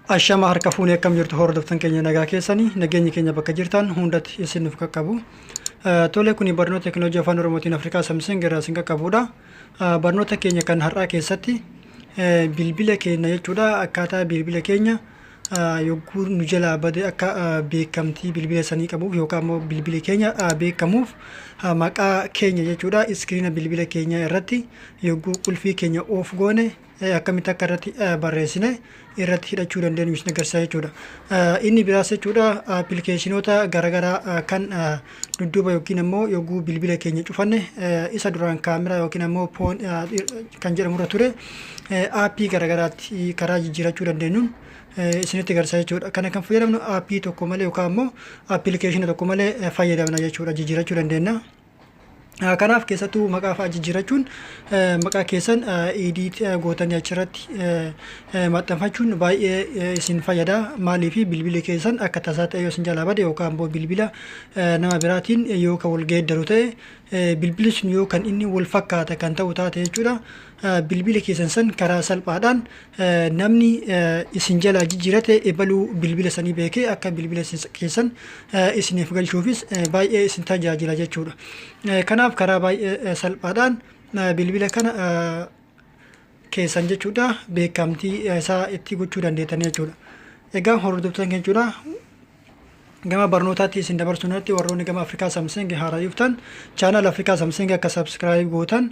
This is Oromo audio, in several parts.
Ashama harka fuunee, akkam jirtu hordoftan keenya? Nagaa keessanii? Nageenyi keenya bakka jirtan hundatti isin nuuf qaqqabu. Tole, kuni barnoota teekinooloojii Afaan Oromootiin Afrikaa Samsung irraa isin qaqqabudha. Barnoota keenya kan har'aa keessatti bilbila keenya jechuudha, akkaataa bilbila keenya yogguu nu jalaa bade akka beekamtii bilbila sanii qabuuf yookaan immoo bilbili keenya beekamuuf, maqaa keenya jechuudha, iskiriina bilbila keenya irratti yogguu qulfii keenya off goone akkamitti akka irratti barreessine irratti hidhachuu dandeenyu isin agarsiisa jechuudha. Inni biraas jechuudha, appilikeeshinoota garaagaraa kan dudduuba yookiin ammoo yogguu bilbila keenya cufanne isa duraan kaameraa yookiin ammoo phone kan jedhamurra ture aappii garaagaraatti karaa jijjiirachuu dandeenyuun isinitti agarsiisa jechuudha. Kana kan fayyadamnu aappii tokko malee yookaan ammoo appilikeeshina tokko malee fayyadamna jechuudha, jijjiirachuu dandeenya. Kanaaf keessattuu maqaa fa'aa jijjiirachuun, maqaa keessan edit gootanii achirratti maxxanfachuun baay'ee isin fayyada. Maaliif? Bilbilli keessan akka tasaa ta'e yoo isin jalaa bade yookaan immoo bilbila nama biraatiin yoo kan wal geeddaru ta'e, bilbilli sun yoo kan inni wal fakkaata kan ta'u taate jechuudha. Bilbila keessan san karaa salphaadhaan namni isin jalaa jijjiirate ebaluu bilbila sanii beekee akka bilbila keessan isiniif galchuufis baay'ee isin tajaajila jechuudha. Kanaaf karaa baay'ee salphaadhaan bilbila kana keessan jechuudha, beekamtii isaa itti gochuu dandeettanii jechuudha. Egaa hordoftoota keenya jechuudha, gama barnootaatti isin dabarsuun irratti warroonni gama Afrikaa Samsung haaraa dhuftan channel Afrikaa Samsung akka subscribe gootan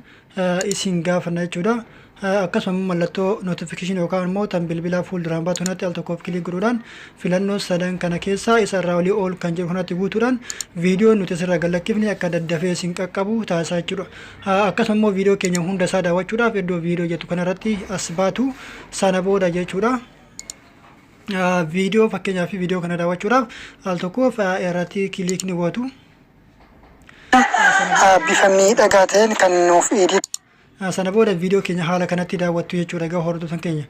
isin gaafanna jechuudha. Akkasuma mallattoo notification yookaan immoo tan bilbilaa fuulduraan baatu kanatti al tokkoof click godhuudhaan filannoo sadan kana keessaa isa irraa olii ol kan jedhu kanatti guutuudhaan viidiyoon nuti asirraa gallakkifne akka daddafee isin qaqqabu taasisaa jechuudha. Akkasuma immoo viidiyoo keenya hunda isaa daawwachuudhaaf iddoo viidiyoo jettu kanarratti as baatu. Sana booda jechuudha, viidiyoo, fakkeenyaaf viidiyoo kana daawwachuudhaaf al tokkoof irratti click ni gootu. Bifa miidhagaa ta'een kan nuuf edit Sana booda viidiyoo keenya haala kanatti daawwattu jechuudha. Egaa hordoftoota keenya,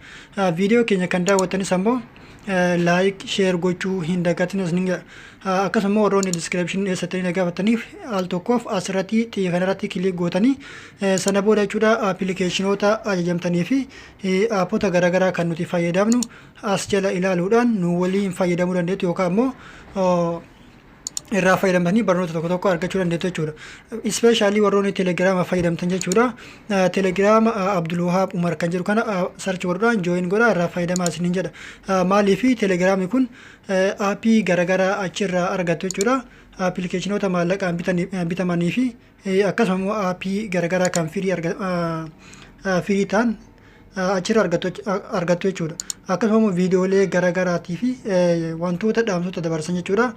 viidiyoo keenya kan daawwattanis ammoo like, share gochuu hin dagatinas ni jedha. Akkasuma immoo warroonni description eessatti na gaafataniif al tokkoof asirratti xiyya kanarratti click gootanii sana booda jechuudha, appilikeeshinoota ajajamtanii fi aappota garaagaraa kan nuti fayyadamnu as jala ilaaluudhaan nu waliin fayyadamuu dandeettu yookaan immoo irraa fayyadamtanii barnoota tokko tokko argachuu dandeettu jechuudha. Especially warroonni telegiraama fayyadamtan jechuudha. Telegiraama Abdulwahaab Umar kan jedhu kana search godhuudhaan join godhaa, irraa fayyadamaa isiniin jedha. Maaliif? Telegiraamni kun aappii garaagaraa achirraa argattu jechuudha. Appilikeeshinoota maallaqaan bitamanii fi akkasuma immoo aappii garaagaraa kan free ta'an achirra argattu jechuudha. Akkasuma immoo viidiyoolee garaagaraatii fi wantoota dhaamsota dabarsan jechuudha.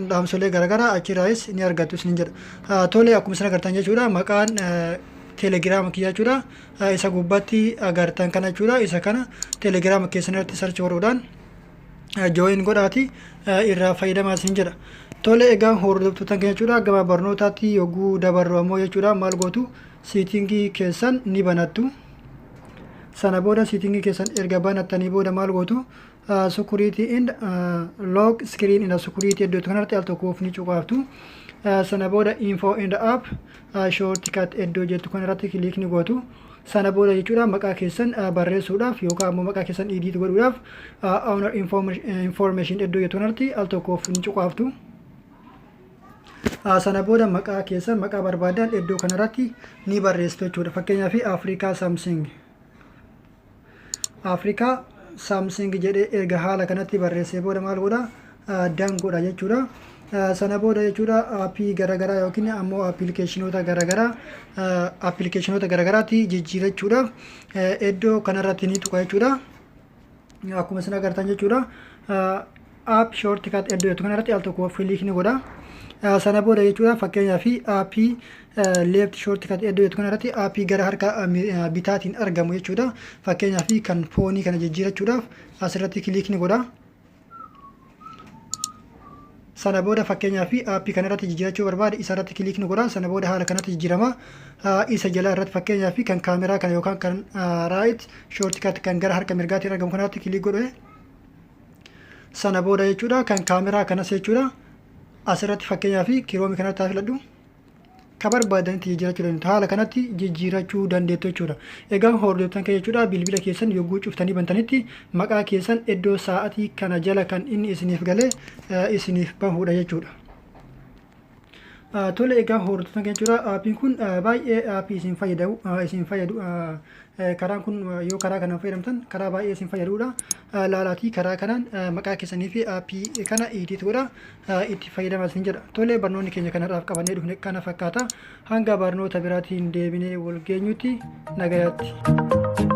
Dhaamsolee garaagaraa achirraayis ni argattu isiniin jedha. Tole, akkuma isin agartan jechuudha, maqaan teelegiraama kiyya jechuudha, isa gubbaatti agartan kana jechuudha. Isa kana teelegiraama keessan irratti search godhuudhaan join godhaati irraa fayyadamaa isin jedha. Tole, egaa hordoftoota keenya jechuudha, gama barnootaatti yogguu dabarru ammoo jechuudha, maal gootu? Setting keessan ni banattu. Sana booda setting keessan erga banattanii booda maal gootu? Security and lock screen and security iddoo kanarratti al tokkoof ni cuqaaftu. Sana booda info and app shortcut iddoo jettu kanarratti click ni gootu. Sana booda jechuudha, maqaa keessan barreessuudhaaf yookaan ammoo maqaa keessan edit godhuudhaaf owner information iddoo jettu kanarratti al tokkoof ni cuqaaftu. Sana booda maqaa keessan, maqaa barbaadan iddoo kanarratti ni barreessitu jechuudha. Fakkeenyaaf Afrikaa Samsung. Afrikaa Samsung jedhee erga haala kanatti barreessee booda maal godha? Done godha jechuudha. Sana booda jechuudha, aappii garaagaraa yookiin ammoo appilikeeshinoota garaagaraatti jijjiirachuudhaaf iddoo kanarratti ni tuqa jechuudha. Akkuma isin agartan jechuudha, app shortcut iddoo jettu kanarratti al tokko click ni godha. Sana booda jechuudha, fakkeenyaaf aappii left shortcut iddoo jettu kanarratti aappii gara harka bitaatiin argamu jechuudha. Fakkeenyaaf kan phone kana jijjiirachuudhaaf asirratti click ni godha. Sana booda fakkeenyaaf aappii kanarratti jijjiirachuu barbaade, isarratti click ni godha. Sana booda haala kanatti jijjiirama. Isa jala irratti fakkeenyaaf kan kaameraa kana yookaan kan right shortcut kan gara harka mirgaatiin argamu kanarratti click godhe. Sana booda jechuudha, kan kaameraa kanas jechuudha, asirratti fakkeenyaaf Chrome kanarratti haa filadhu. Ka barbaadanitti jijjiirachuu dandeettu. Haala kanatti jijjiirachuu dandeettu jechuudha. Egaa hordoftan keenya jechuudha, bilbila keessan yogguu cuftanii bantanitti maqaa keessan iddoo sa'aatii kana jala kan inni isiniif galee isiniif bahuudha jechuudha. Tole, egaa hordoftan keenya jechuudha, aappiin kun baay'ee aappii isin fayyadu. Karaan kun yoo karaa kanaan fayyadamtan karaa baay'ee isin fayyadudha. Laalaatii karaa kanaan maqaa keessanii fi aappii kana edit godha, itti fayyadamaa isin jedha. Tole, barnoonni keenya kanarraaf qabannee dhufne kana fakkaata. Hanga barnoota biraatiin deebinee wal geenyutti nagayaatti.